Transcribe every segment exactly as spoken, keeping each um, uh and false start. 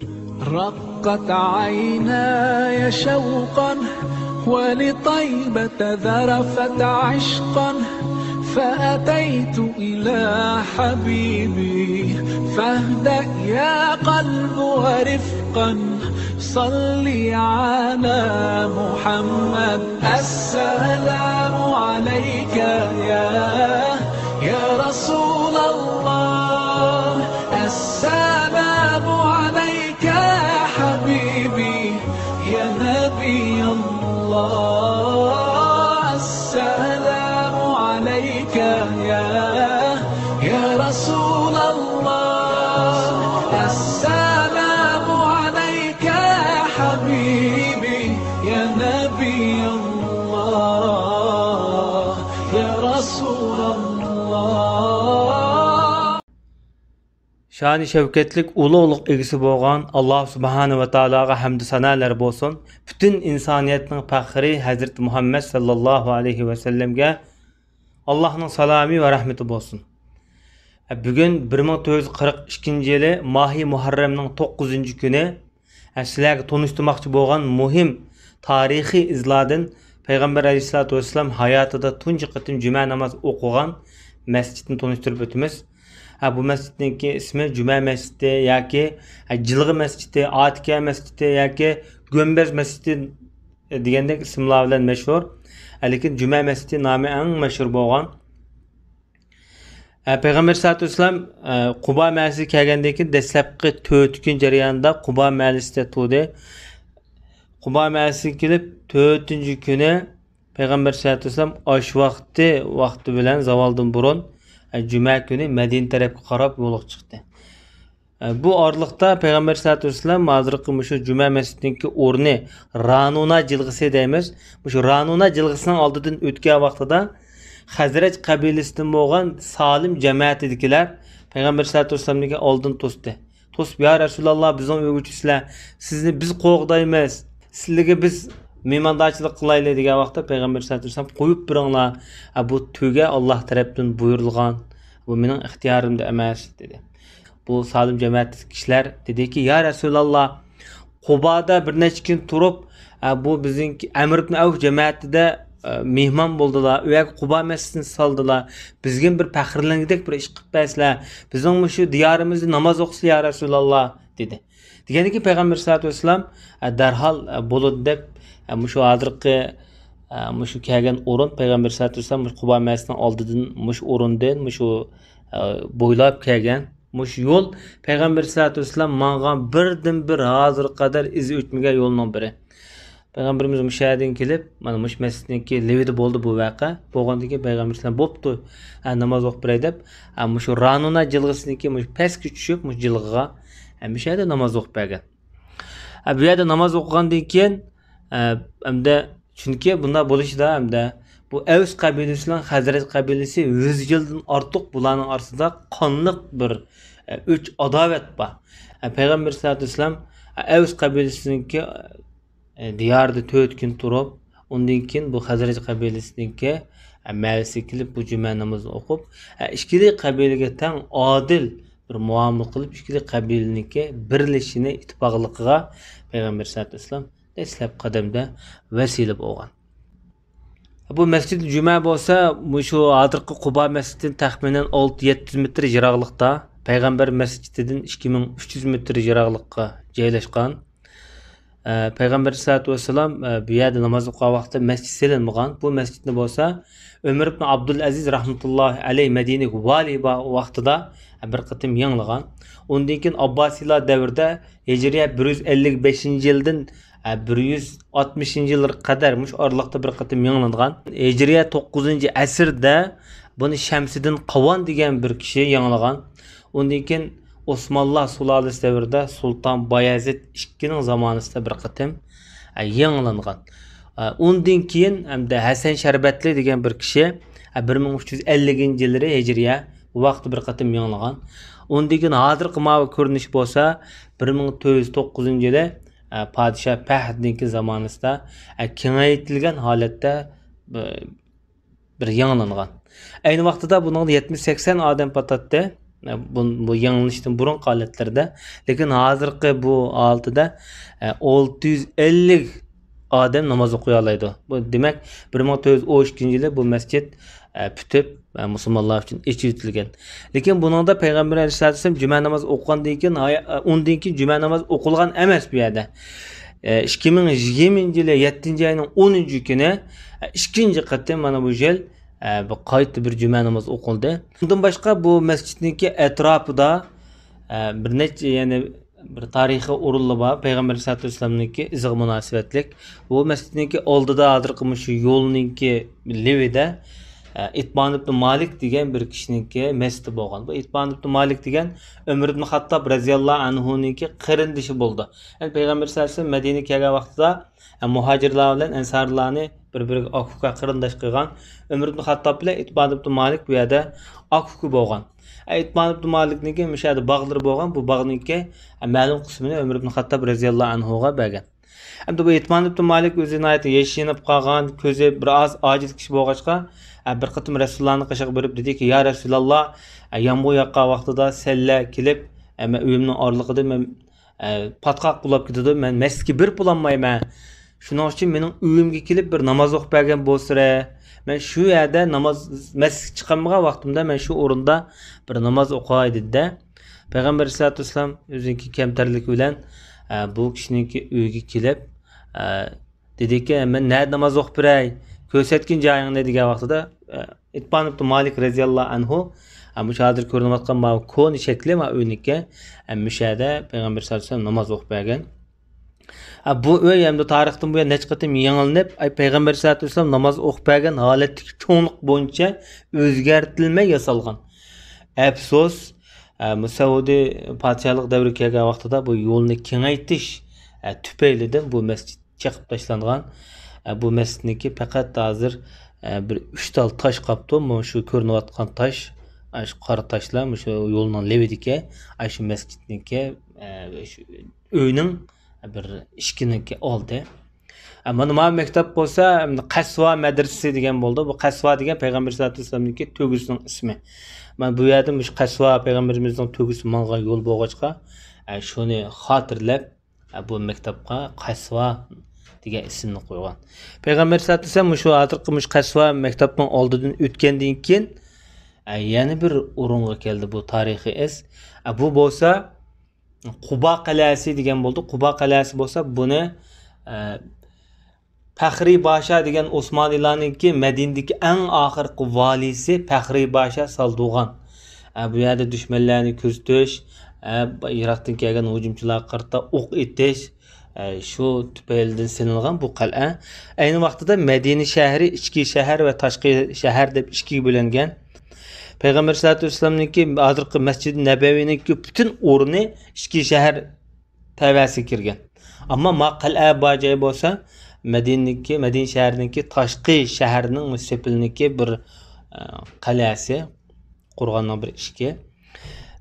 رقت عيناي شوقا ولطيبة ذرفت عشقا فأتيت إلى حبيبي فاهدأ يا قلب ورفقا صل على محمد السلام عليك يا يا رسول الله السلام عليك يا حبيبي يا نبي الله السلام عليك يا يا رسول الله السلام عليك يا حبيبي يا نبي الله يا رسول الله شانى شەۋكەتلىك ئۇلۇغلۇق ئىگىسى بولغان ئاللاھ سۇبھانەھۇ ۋە تائالاغا ھەمدۇ سانالار بولسۇن. پۈتۈن ئىنسانىيەتنىڭ پەخرى ھەزرىتى مۇھەممەد ساللاللاھۇ ئەلەيھى ۋەسەللەمگە ئاللاھنىڭ سالامى ۋە رەھمىتى بولسۇن. بۈگۈن بىر مىڭ تۆت يۈز قىرىق ئىككىنچى يىلى ماھى مۇھەررەمنىڭ توققۇزىنچى كۈنى. سىلەرگە تونۇشتۇرماقچى بولغان مۇھىم تارىخىي ئىزلاردىن پەيغەمبەر ئەلەيھىسسالاتۇ ۋەسسالام ھاياتىدا تۇنجى قېتىم جۈمە ناماز ئوقۇغان مەسچىتنى تونۇشتۇرۇپ ئۆتىمىز. ھە، بۇ مەسچىتنىڭكى ئىسمى جۈمە مەسچىتى ياكى، ھە، جىلغا مەسچىتى، ئاتىكە مەسچىتى ياكى گۆمبەز مەسچىتى دېگەندەك ئىسىملار بىلەن مەشھۇر. ھە، لېكىن جۈمە مەسچىتى نامى ئەڭ مەشھۇر بولغان. ھە، پەيغەمبەر سەللەللاھۇ ئەلەيھى ۋەسەللەم، ئە، قۇبا مەھەللىسىگە كەلگەندىن كېيىن دەسلەپكى تۆت كۈن جەريانىدا قۇبا مەھەللىسىدە تۇردى. قۇبا مەھەللىسىگە كېلىپ تۆتىنچى كۈنى پەيغەمبەر سەللەللاھۇ ئەلەيھى ۋەسەللەم ئاشۋاقتى ۋاقتى بىلەن زاۋالدىن بۇرۇن، ئە، جۈمە كۈنى مەدىنە تەرەپكە قاراپ يولغا چىقتى. ئە، بۇ ئارىلىقتا پەيغەمبەر سەللەللاھۇ ئەلەيھى ۋەسەللەم ھازىرقى مۇشۇ جۈمە مەسچىتىنىڭكى ئورنى رانۇنا جىلغىسى دەيمىز. مۇشۇ رانۇنا جىلغىسىنىڭ ئالدىدىن ئۆتكەن ۋاقتىدا خەزرەج قەبىلىسىدىن بولغان سالىم جەمەتىدىكىلەر پەيغەمبەر سەللەللاھۇ ئەلەيھى ۋەسەللەمنىڭكى ئالدىنى توستى. توسۇپ، يا رەسۇلاللا، بىزنىڭ ئۆيگە چۈشسىلەر، سىزنى بىز قوغدايمىز، سىلىگە بىز مېھماندارچىلىق قىلايلى دېگەن ۋاقىتتا پەيغەمبەر سەللەللاھۇ ئەلەيھى ۋەسەللەم، قويۇپ بېرىڭلار، ھە، بۇ تۆگە ئاللاھ تەرەپتىن بۇيرۇلغان، بۇ مېنىڭ ئىختىيارىمدا ئەمەس، دېدى. بۇ سالىم جەمەتتىكى كىشىلەر دېدىكى، يا رەسۇلاللا، قۇبادا بىر نەچچە كۈن تۇرۇپ، ئە، بۇ بىزنىڭكى ئەمر ئىبن ئەۋف جەمەتىدە، ئە، مېھمان بولدىلا، ئۇ يەرگە قۇبا مەسچىتىنى سالدىلا، بىزگىمۇ بىر پەخىرلەنگۈدەك بىر ئىش قىلىپ بەرسىلە، بىزنىڭ مۇشۇ دىيارىمىزدا ناماز ئوقۇسىلا، يا رەسۇلاللا، دېدى. دېگەندىن كېيىن پەيغەمبەر سەللەللاھۇ ئەلەيھى ۋەسەللەم، ئە، دەرھال، ئە، بولىدۇ دەپ، ئە، مۇشۇ ھازىرقى، ئە، مۇشۇ كەلگەن ئورۇن پەيغەمبەر سەللەللاھۇ ئەلەيھى ۋەسەللەم مۇشۇ قۇبا مەسچىتىنىڭ ئالدىدىن، مۇشۇ ئورۇندىن، مۇشۇ، ئە، بويلاپ كەلگەن. مۇشۇ يول پەيغەمبەر سەللەللاھۇ ئەلەيھى ۋەسەللەم ماڭغان بىردىنبىر ھازىرغا قەدەر ئىزى ئۆچمىگەن يولنىڭ بىرى. پەيغەمبىرىمىز مۇشۇ يەردىن كېلىپ، مانا مۇشۇ مەسچىتنىڭكى لېۋىدە بولدى بۇ ۋەقە. بولغاندىن كېيىن پەيغەمبەر ئەلەيھىسسالام، بوپتۇ، ھە، ناماز ئوقۇپ بېرەي دەپ، ھە، مۇشۇ رانۇنا جىلغىسىدىكى مۇشۇ پەسكە چۈشۈپ، مۇشۇ جىلغىغا، ھە، مۇشۇ يەردە ناماز ئوقۇپ بەرگەن. ھە، بۇ يەردە ناماز ئوقۇغاندىن كېيىن، ھە، ئەمدى چۈنكى بۇنداق بولۇشىدا ئەمدى بۇ ئەۋس قەبىلىسى بىلەن خەزرەج قەبىلىسى يۈز يىلدىن ئارتۇق بۇلارنىڭ ئارىسىدا قانلىق بىر، ھە، ئۆچ ئاداۋەت بار. ھە، پەيغەمبەر سەللەللاھۇ ئەلەيھى ۋەسەللەم، ھە، ئەۋس قەبىلىسىنىڭكى ئە، دىيارىدا تۆت كۈن تۇرۇپ، ئۇندىن كېيىن بۇ خەزرەج قەبىلىسىنىڭكى، ئە، مەھەللىسىگە كېلىپ، بۇ جۈمە نامىزىنى ئوقۇپ، ئە، ئىككىلى قەبىلىگە تەڭ ئادىل بىر مۇئامىلە قىلىپ، ئىككىلى قەبىلىنىڭكى بىرلىشىشىنى، ئىتتىپاقلىقىغا پەيغەمبەر سەللەللاھۇ ئەلەيھى ۋەسەللەم دەسلەپ قەدەمدە ۋەسىلە بولغان. بۇ مەسچىدى جۈمە بولسا، مۇشۇ ھازىرقى قۇبا مەسچىتىدىن تەخمىنەن ئالتە يەتتە يۈز مېتىر يىراقلىقتا، پەيغەمبەر مەسچىتىدىن ئىككى مىڭ ئۈچ يۈز مېتىر يىراقلىققا جايلاشقان. ئە، پەيغەمبەر ئەلەيھىسسالاتۇ ۋەسسالام، ئە، بۇ يەردە ناماز ئوقۇغان ۋاقىتتا مەسچىت سېلىنمىغان. بۇ مەسچىتنى بولسا ئۆمەر ئىبن ئابدۇلئەزىز رەھمەتۇللاھى ئەلەيھ مەدىنىگە ۋالىي بار ۋاقتىدا، ئە، بىر قېتىم يېڭىلىغان. ئۇندىن كېيىن ئابباسىيلار دەۋرىدە ھىجرىيە بىر يۈز ئەللىك بەشىنچى يىلدىن، ئە، بىر يۈز ئاتمىشىنچى يىللارغا قەدەر مۇشۇ ئارىلىقتا بىر قېتىم يېڭىلانغان. ھىجرىيە توققۇزىنچى ئەسىردە بۇنى شەمسىدىن قاۋان دېگەن بىر كىشى يېڭىلىغان. ئۇندىن كېيىن ئوسمانلار سۇلالىسى دەۋرىدە سۇلتان بايەزىد ئىككىنىڭ زامانىسىدا بىر قېتىم، ئە، يېڭىلانغان. ئە، ئۇندىن كېيىن ھەمدە ھەسەن شەربەتلى دېگەن بىر كىشى، ئە، بىر مىڭ ئۈچ يۈز ئەللىكىنچى يىللىرى ھىجرىيە، بۇ ۋاقىتتا بىر قېتىم يېڭىلغان. ئۇندىن كېيىن ھازىرقى ماۋۇ كۆرۈنۈش بولسا، بىر مىڭ تۆت يۈز توققۇزىنچى يىلى، ئە، پادىشاھ پەھدنىڭكى زامانىسىدا، ئە، كېڭەيتىلگەن ھالەتتە، بىر يېڭىلانغان. ئەينى ۋاقتىدا بۇنىڭدا يەتمىش سەكسەن ئادەم پاتاتتى. ئە، بۇ، بۇ يېڭىلىنىشتىن بۇرۇنقى ھالەتلىرىدە. لېكىن ھازىرقى بۇ ھالىتىدە، ئە، ئالتە يۈز ئەللىك ئادەم ناماز ئوقۇيالايدۇ. بۇ دېمەك، بىر مىڭ تۆت يۈز ئون ئىككىنچى يىلى بۇ مەسچىت، ئە، پۈتۈپ، ئە، مۇسۇلمانلار ئۈچۈن ئېچىۋېتىلگەن. لېكىن بۇنىڭدا پەيغەمبەر ئەلەيھىسسالام جۈمە نامازى ئوقۇغاندىن كېيىن، ھايا-، ئۇندىن كېيىن جۈمە نامازى ئوقۇلغان ئەمەس بۇ يەردە. ئە، ئىككى مىڭ يىگىرمىنچى يىلى يەتتىنچى ئاينىڭ ئونىنچى كۈنى، ئە، ئىككىنچى قېتىم مانا بۇ يىل، ئە، بۇ قايتا بىر جۈمە نامازى ئوقۇلدى. ئۇندىن باشقا بۇ مەسچىتنىڭكى ئەتراپىدا، ئە، بىر نەچچە، يەنى بىر تارىخىي ئورۇنلار بار، پەيغەمبەر ئەلەيھىسسالاتۇ ۋەسسالامنىڭكى ئىزىغا مۇناسىۋەتلىك. بۇ مەسچىتنىڭكى ئالدىدا ھازىرقى مۇشۇ يولنىڭكى لېۋىدە، ئە، ئىتبان ئىبن مالىك دېگەن بىر كىشىنىڭكى مەسچىتى بولغان. بۇ ئىتبان ئىبن مالىك دېگەن ئۆمەر ئىبن خاتتاب رەزىياللاھۇ ئەنھۇنىڭكى قېرىندىشى بولىدۇ. يەنى پەيغەمبەر سەللەللاھۇ ئەلەيھى ۋەسەللەم مەدىنىگە كەلگەن ۋاقتىدا، ئە، مۇھاجىرلار بىلەن ئەنسارلارنى بىر-بىرىگە ئاكا-ئۇكا قېرىنداش قىلغان ئۆمەر ئىبن خاتتاب بىلەن ئىتبان ئىبن مالىك بۇ يەردە ئاكا-ئۇكا بولغان. ئە، ئىتبان ئىبن مالىكنىڭكى مۇشۇ يەردە باغلىرى بولغان، بۇ باغنىڭكى، ئە، مەلۇم قىسمىنى ئۆمەر ئىبن خاتتاب رەزىياللاھۇ ئەنھۇغا بەرگەن. ئەمدى بۇ ئىتبان ئىبن مالىك ئۆزى ناھايىتى يېشىنىپ قالغان، كۆزى بىر ئاز ئاجىز كىشى بولغاچقا، ئە، بىر قېتىم رەسۇلۇللانىڭ قېشىغا بېرىپ دېدىكى، يا رەسۇلاللا، ئە، يامغۇر ياغقان ۋاقتىدا سەللە كېلىپ، ئە، مەن ئۆيۈمنىڭ ئارىلىقىدا مەن ئە، پاتقاق بولاپ كېتىدۇ، مەن مەسچىتكە بېرىپ بولالمايمەن. شۇنىڭ ئۈچۈن مېنىڭ ئۆيۈمگە كېلىپ بىر ناماز ئوقۇپ بەرگەن بولسىرە. مەن شۇ يەردە ناماز، مەسچىتكە چىقالمىغان ۋاقتىمدا مەن شۇ ئورۇندا بىر ناماز ئوقۇغاي دېدى-دە. پەيغەمبەر ئەلەيھىسسالاتۇ ۋەسسالام ئۆزىنىڭكى كەمتەرلىكى بىلەن، ئە، بۇ كىشىنىڭكى ئۆيىگە كېلىپ، ئە، دېدىكى، مەن نەدە ناماز ئوقۇپ بېرەي؟ كۆرسەتكىن جايىڭنى دېگەن ۋاقتىدا، ئە، ئىتبان ئىبن مالىك رەزىياللاھۇ ئەنھۇ، ئە، مۇشۇ ھازىر كۆرۈنۈۋاتقان ماۋۇ كونا شەكلى ماۋۇ ئۆينىڭكى، ئە، مۇشۇ يەردە پەيغەمبەر سەللەللاھۇ ئەلەيھى ۋەسەللەم ناماز ئوقۇپ بەرگەن. ئە، بۇ ئۆي ئەمدى تارىختىن بۇيان نەچچە قېتىم يېڭىلىنىپ، ئەي، پەيغەمبەر سەللەللاھۇ ئەلەيھى ۋەسەللەم ناماز ئوقۇپ بەرگەن ھالەتتىكى چوڭلۇق بويىچە ئۆزگەرتىلمەي ياسالغان. ئەپسۇس، ئە، مۇسەئۇدى پادىشاھلىق دەۋرىگە كەلگەن ۋاقتىدا بۇ يولنى كېڭەيتىش، ئە، تۈپەيلىدىن بۇ مەسچىت چېقىپ تاشلانغان. ئە، بۇ مەسچىتنىڭكى پەقەت ھازىر، ئە، بىر ئۈچ تال تاش قاپتۇ. مۇشۇ كۆرۈنۈۋاتقان تاش، ئاشۇ قارا تاشلار مۇشۇ يولنىڭ لېۋىدىكى، ئاشۇ مەسچىتنىڭكى، ئە، شۇ ئۆينىڭ بىر ئىشىكىنىڭكى ئالدى. ئە، مانا ما مەكتەپ بولسا، ئەمدى قەسۋا مەدرىسىسى دېگەن بولىدۇ. بۇ قەسۋا دېگەن پەيغەمبەر سەللەللاھۇ ئەلەيھى ۋەسەللەمنىڭكى تۆگىسىنىڭ ئىسمى. مانا بۇ يەردە مۇشۇ قەسۋا پەيغەمبىرىمىزنىڭ تۆگىسى ماڭغان يول بولغاچقا، ئە، شۇنى خاتىرىلەپ، ئە، بۇ مەكتەپقە قەسۋا دېگەن ئىسىمنى قويغان. پەيغەمبەر سەللەللاھۇ ئەلەيھى ۋەسەللەم مۇشۇ ھازىرقى مۇشۇ قەسۋا مەكتەپنىڭ ئالدىدىن ئۆتكەندىن كېيىن، ئە، يەنە بىر ئورۇنغا كەلدى بۇ تارىخىي ئىز. ئە، بۇ بولسا قۇبا قەلئەسى دېگەن بولىدۇ. قۇبا قەلئەسى بولسا بۇنى، ئە، پەخرىي باشا دېگەن ئوسمانىيلارنىڭكى مەدىنىدىكى ئەڭ ئاخىرقى ۋالىيسى پەخرىي باشا سالدۇرغان. ئە، بۇ يەردە دۈشمەنلەرنى كۆزىتىش، ئە، يىراقتىن كەلگەن ھۇجۇمچىلارغا قارىتا ئوق ئېتىش، ئە، شۇ تۈپەيلىدىن سېلىنغان بۇ قەلئە. ئەينى ۋاقتىدا مەدىنە شەھىرى ئىچكى شەھەر ۋە تاشقى شەھەر دەپ ئىككىگە بۆلۈنگەن. پەيغەمبەر سەللەللاھۇ ئەلەيھى ۋەسەللەمنىڭكى ھازىرقى مەسچىدى نەبەۋىنىڭكى پۈتۈن ئورنى ئىچكى شەھەر تەۋەسىگە كىرگەن. ئەمما ما قەلئە بار جاي بولسا، مەدىنىنىڭكى، مەدىنە شەھىرىنىڭكى تاشقى شەھەرنىڭ سېپىلىنىڭكى بىر، ئە، قەلئەسى، قورغاننىڭ بىر ئىشىكى.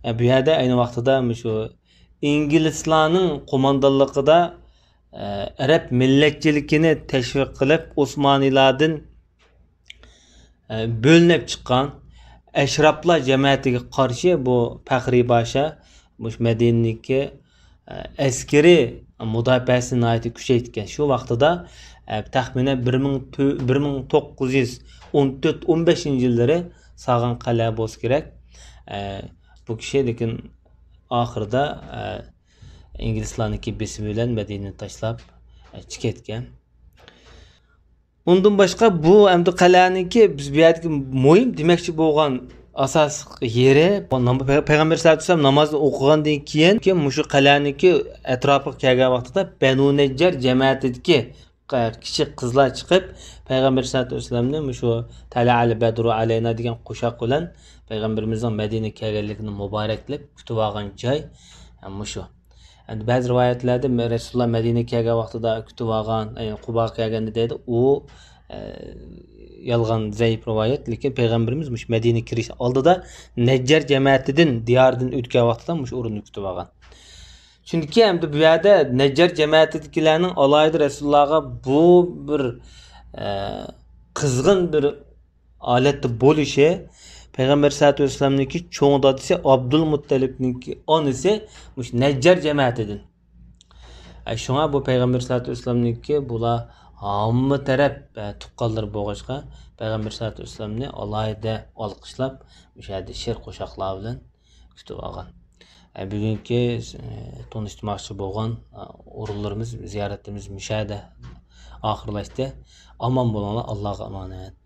ئە، بۇ يەردە ئەينى ۋاقتىدا مۇشۇ ئىنگلىزلارنىڭ قوماندانلىقىدا، ئە، ئەرەب مىللەتچىلىكىنى تەشۋىق قىلىپ، ئوسمانىيلاردىن ئە، بۆلۈنۈپ چىققان ئەشراپلار جەمەتىگە قارشى بۇ پەخرىي باشا مۇشۇ مەدىنىنىڭكى، ئە، ئەسكىرىي مۇداپىئەسىنى ناھايىتى كۈچەيتكەن. شۇ ۋاقتىدا، ئە، تەخمىنەن بىر مىڭ تۆ-، بىر مىڭ توققۇز يۈز ئون تۆت، ئون بەشىنچى يىللىرى سالغان قەلئە بولسا كېرەك. ئە، بۇ كىشى لېكىن ئاخىرىدا، ئە، ئىنگلىزلارنىڭكى بېسىمى بىلەن مەدىنىنى تاشلاپ، ئە، چىقىپ كەتكەن. ئۇندىن باشقا، بۇ ئەمدى قەلئەنىڭكى بىز بۇ يەردىكى مۇھىم دېمەكچى بولغان ئاساسلىق يېرى، بۇ نام-، پەيغەمبەر سەللەللاھۇ ئەلەيھى ۋەسەللەم نامازنى ئوقۇغاندىن كېيىن، كېيىن مۇشۇ قەلئەنىڭكى ئەتراپىغا كەلگەن ۋاقتىدا بەنۇ نەججار جەمەتىدىكى ق-، كىچىك قىزلار چىقىپ، پەيغەمبەر سەللەللاھۇ ئەلەيھى ۋەسەللەمنى مۇشۇ تەلەئەل بەدرۇ ئەلەينا دېگەن قوشاق بىلەن پەيغەمبىرىمىزنىڭ مەدىنىگە كەلگەنلىكىنى مۇبارەكلەپ كۈتۈۋالغان جاي، ھە، مۇشۇ. ئەمدى بەزى رىۋايەتلەردە مە-، رەسۇلۇللا مەدىنىگە كەلگەن ۋاقتىدا كۈتۈۋالغان، يەنى قۇباغا كەلگەندە دەيدۇ، ئۇ، ئە، يالغان، زەئىپ رىۋايەت، لېكىن پەيغەمبىرىمىز مۇشۇ مەدىنىگە كىرىش ئالدىدا نەججار جەمەتىدىن، دىيارىدىن ئۆتكەن ۋاقتىدا مۇشۇ ئورۇننى كۈتۈۋالغان. چۈنكى ئەمدى بۇ يەردە نەججار جەمەتىدىكىلەرنىڭ ئالاھىدە رەسۇلۇللاغا بۇ بىر، ئە، قىزغىن بىر ھالەتتە بولۇشى، پەيغەمبەر سەللەتۇ ۋەسسالامنىڭكى چوڭ دادىسى ئابدۇلمۇتتەلىپنىڭكى ئانىسى مۇشۇ نەججار جەمەتىدىن. ئە، شۇڭا بۇ پەيغەمبەر سەللەتۇ ۋەسسالامنىڭكى بۇلار ھاممە تەرەپ، ئە، تۇغقانلىرى بولغاچقا، پەيغەمبەر سەللەتۇ ۋەسسالامنى ئالاھىدە ئالقىشلاپ، مۇشۇ يەردە شېئىر قوشاقلار بىلەن كۈتۈپ ئالغان. ئە، بۈگۈنكى، ئە، تونۇشتۇرماقچى بولغان، ئە، ئورۇنلىرىمىز، زىيارەتلىرىمىز مۇشۇ يەردە ئاخىرلاشتى. ئامان بولۇڭلار، ئاللاغا ئامانەت.